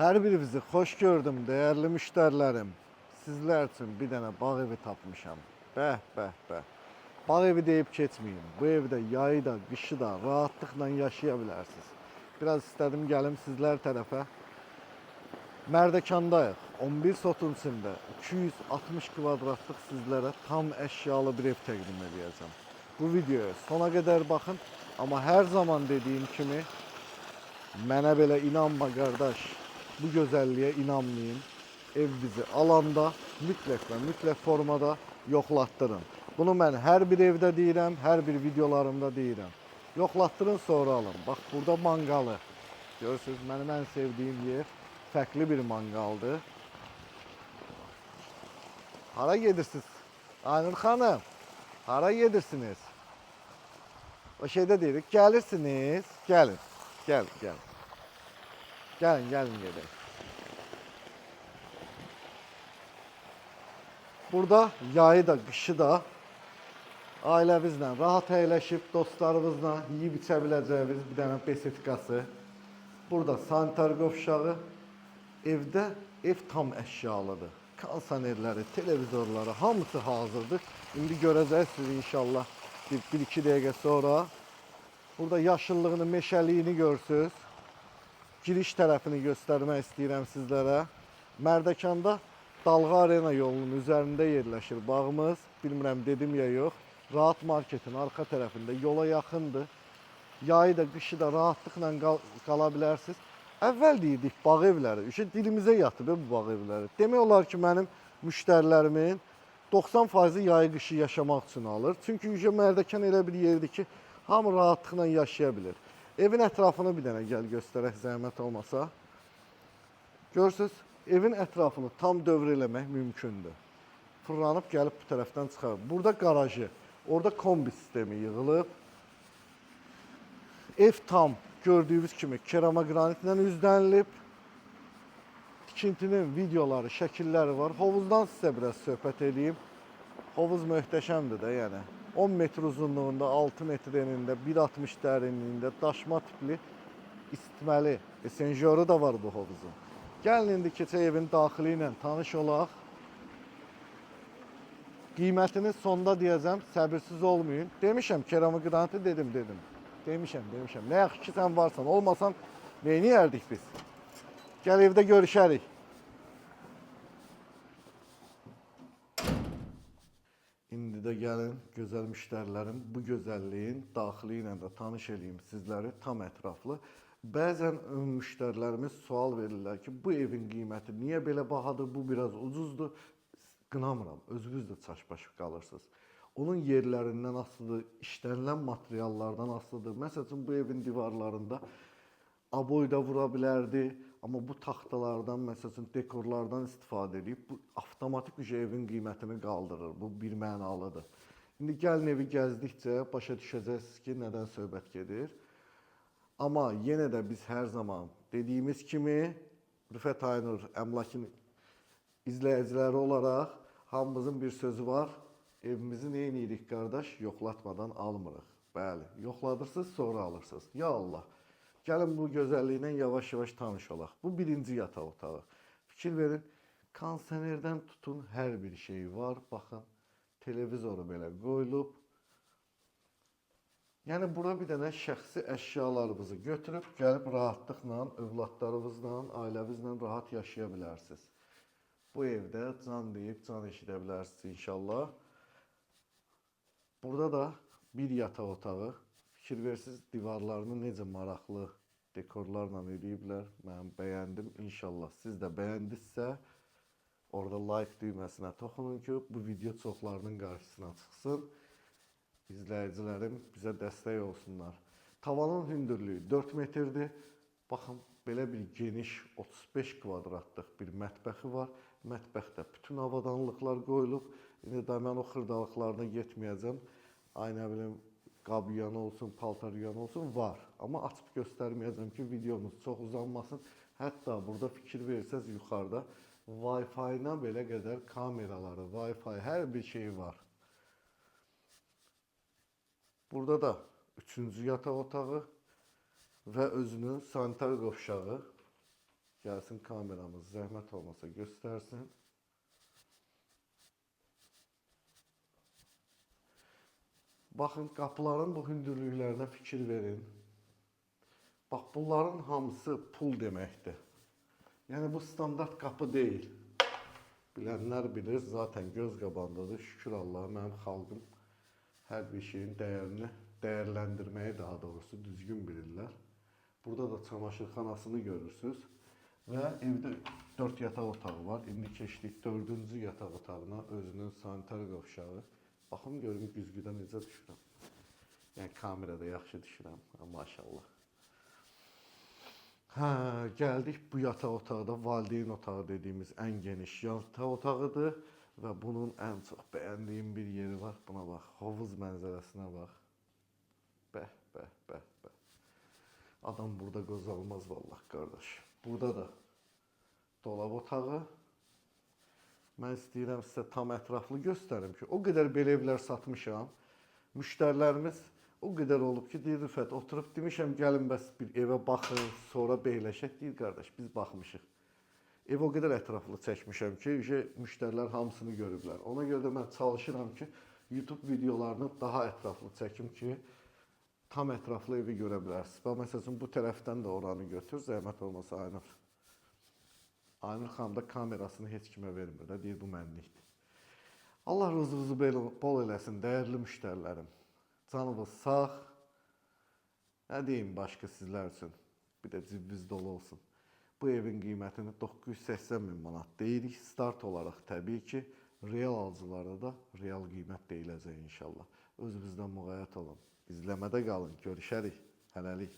Hər birinizi xoş gördüm dəyərli müştərilərim. Sizlər üçün bir dənə bağ evi tapmışam. Bəh, bəh, bəh. Bağ evi deyib keçməyim. Bu evdə yayı da, qışı da rahatlıqla yaşaya bilərsiniz. Biraz istədim gəlim sizlər tərəfə. Mərdəkandayıq. 11 sotun içində 260 kvadratlıq sizlərə tam əşyalı bir ev təqdim edəcəm. Bu videoya sona qədər baxın. Amma hər zaman dediyim kimi mənə belə inanma qardaş. Bu gözəlliyə inanmayın. Ev bizi alanda mütləq və mütləq formada yoxlatdırın. Bunu mən hər bir evdə deyirəm, hər bir videolarımda deyirəm. Yoxlatdırın, sonra alın. Bax burada manqalı. Görürsünüz, mənim ən sevdiyim yer fərqli bir manqaldır. Hara gedirsiniz? Aynur xanım, hara gedirsiniz? O şeydə deyirik, gəlirsiniz, gəlin, gəl, gəl. Gəlin, gəlin gedək. Burada yayı da, qışı da ailəvizlə rahat əyləşib, dostlarınızla yeyib içə biləcəyiniz bir dənə besetkası. Burada sanitar qovşağı. Evdə ev tam əşyalıdır. Kondisionerləri, televizorları hamısı hazırdır. İndi görəcəksiniz inşallah bir iki dəqiqə sonra. Burada yaşıllığını, meşəliyini görürsünüz. Giriş tərəfini göstərmək istəyirəm sizlərə. Mərdəkanda Dalğa Arena yolunun üzərində yerləşir bağımız. Bilmirəm dedim ya yox. Rahat marketin arxa tərəfində yola yaxındır. Yayı da, qışı da rahatlıqla qala bilərsiniz. Əvvəl deyirdik bağ evləri. İşte dilimizə yatıb bu bağ evləri. Demək olar ki, mənim müştərilərimin 90% yayı qışı yaşamaq üçün alır. Çünki yüce Mərdəkan elə bir yerdir ki, hamı rahatlıqla yaşaya bilir. Evin ətrafını bir dənə gəl göstərək zəhmət olmasa. Görürsünüz, evin ətrafını tam dövr eləmək mümkündür. Fırlanıb gəlib bu tərəfdən çıxar. Burada qarajı, orada kombi sistemi yığılıb. Ev tam gördüyünüz kimi keramogranitlə üzlənilib. Tikintinin videoları, şəkilləri var. Hovuzdan sizə biraz söhbət eləyim. Hovuz möhtəşəmdir də, yəni. 10 metr uzunluğunda, 6 metr enində, 1,60 dərinliyində daşma tipli isitməli esenjöru da var bu hovuzun. Gəlin indi keçək evin daxili ilə tanış olaq. Qiymətini sonda deyəcəm, səbirsiz olmayın. Demişəm keramograniti dedim, dedim. Demişəm, demişəm. Nə yaxşı ki sən varsan, olmasan neyniyərdik biz? Gəl evdə görüşərik. İndi də gəlin gözəl müştərilərim bu gözəlliyin daxili ilə də tanış eləyim sizləri tam ətraflı. Bəzən müştərilərimiz sual verirlər ki, bu evin qiyməti niyə belə bahadır, bu biraz ucuzdur. Qınamıram, özünüz də çaşbaş qalırsınız. Onun yerlərindən asılıdır, işlənilən materiallardan asılıdır. Məsəl üçün bu evin divarlarında aboy da vura bilərdi, amma bu taxtalardan, məsəl üçün dekorlardan istifadə edib, bu avtomatik evin qiymətini qaldırır. Bu bir mənalıdır. İndi gəlin evi gəzdikcə başa düşəcəksiniz ki, nədən söhbət gedir. Amma yenə də biz hər zaman dediyimiz kimi Rüfət Aynur Əmlakın izləyiciləri olaraq hamımızın bir sözü var. Evimizi nə edirik qardaş? Yoxlatmadan almırıq. Bəli, yoxladırsınız, sonra alırsınız. Ya Allah. Gəlin bu gözəlliklə yavaş-yavaş tanış olaq. Bu birinci yataq otağı. Fikir verin, kondisionerdən tutun hər bir şeyi var. Baxın, televizoru belə qoyulub. Yəni bura bir dənə şəxsi əşyalarınızı götürüb gəlib rahatlıqla, övladlarınızla, ailəvizlə rahat yaşaya bilərsiniz. Bu evdə can deyib can eşidə bilərsiniz inşallah. Burada da bir yataq otağı. Fikir versiniz, divarlarını necə maraqlı dekorlarla eləyiblər. Mən bəyəndim. İnşallah siz də bəyəndinizsə, orada like düyməsinə toxunun ki, bu video çoxlarının qarşısına çıxsın. İzləyicilərim bizə dəstək olsunlar. Tavanın hündürlüyü 4 metrdir. Baxın, belə bir geniş 35 kvadratlıq bir mətbəxi var. Mətbəxdə bütün avadanlıqlar qoyulub. İndi də mən o xırdalıqlarına getməyəcəm. Ay nə bilim, qab yuyanı olsun, paltar yuyanı olsun var. Amma açıb göstərməyəcəm ki, videomuz çox uzanmasın. Hətta burada fikir versəz yuxarıda Wi-Fi-na belə qədər kameraları, Wi-Fi hər bir şeyi var. Burada da üçüncü yataq otağı və özünün sanitar qovşağı. Gəlsin kameramız zəhmət olmasa göstərsin. Baxın, qapıların bu hündürlüklərinə fikir verin. Bax, bunların hamısı pul deməkdir. Yəni, bu standart qapı deyil. Bilənlər bilir, zaten göz qabağındadır. Şükür Allaha, mənim xalqım hər bir şeyin dəyərini dəyərləndirməyi daha doğrusu düzgün bilirlər. Burada da çamaşırxanasını görürsünüz. Və evdə 4 yataq otağı var. İndi keçdik 4-cü yataq otağına, özünün sanitar qovşağı. Baxın görüm güzgüdə necə düşürəm. Yəni kamerada yaxşı düşürəm, maşallah. Hə, gəldik bu yataq otağı da valideyn otağı dediyimiz ən geniş yataq otağıdır və bunun ən çox bəyəndiyim bir yeri var. Buna bax, hovuz mənzərəsinə bax. Bəh, bəh, bəh, bəh. Adam burada qozalmaz vallah qardaş. Burada da dolab otağı. Mən istəyirəm sizə tam ətraflı göstərim ki, o qədər belə evlər satmışam. Müştərilərimiz o qədər olub ki, deyir Rüfət, oturub demişəm gəlin bəs bir evə baxın, sonra beyləşək. Deyir qardaş, biz baxmışıq. Ev o qədər ətraflı çəkmişəm ki, müştərilər hamısını görüblər. Ona görə də mən çalışıram ki, YouTube videolarını daha ətraflı çəkim ki, tam ətraflı evi görə bilərsiniz. Bax, məsəl üçün bu tərəfdən də oranı götür, zəhmət olmasa Aynur. Aynur xanım da kamerasını heç kimə vermir də, deyir bu mənlikdir. Allah ruzunuzu bol eləsin dəyərli müştərilərim. Canınız sağ. Nə deyim başqa sizlər üçün? Bir də cibiniz dolu olsun. Bu evin qiymətini 980 min manat deyirik. Start olaraq təbii ki, real alıcılara da real qiymət deyiləcək inşallah. Özünüzdən müğayət olun. İzləmədə qalın. Görüşərik. Hələlik.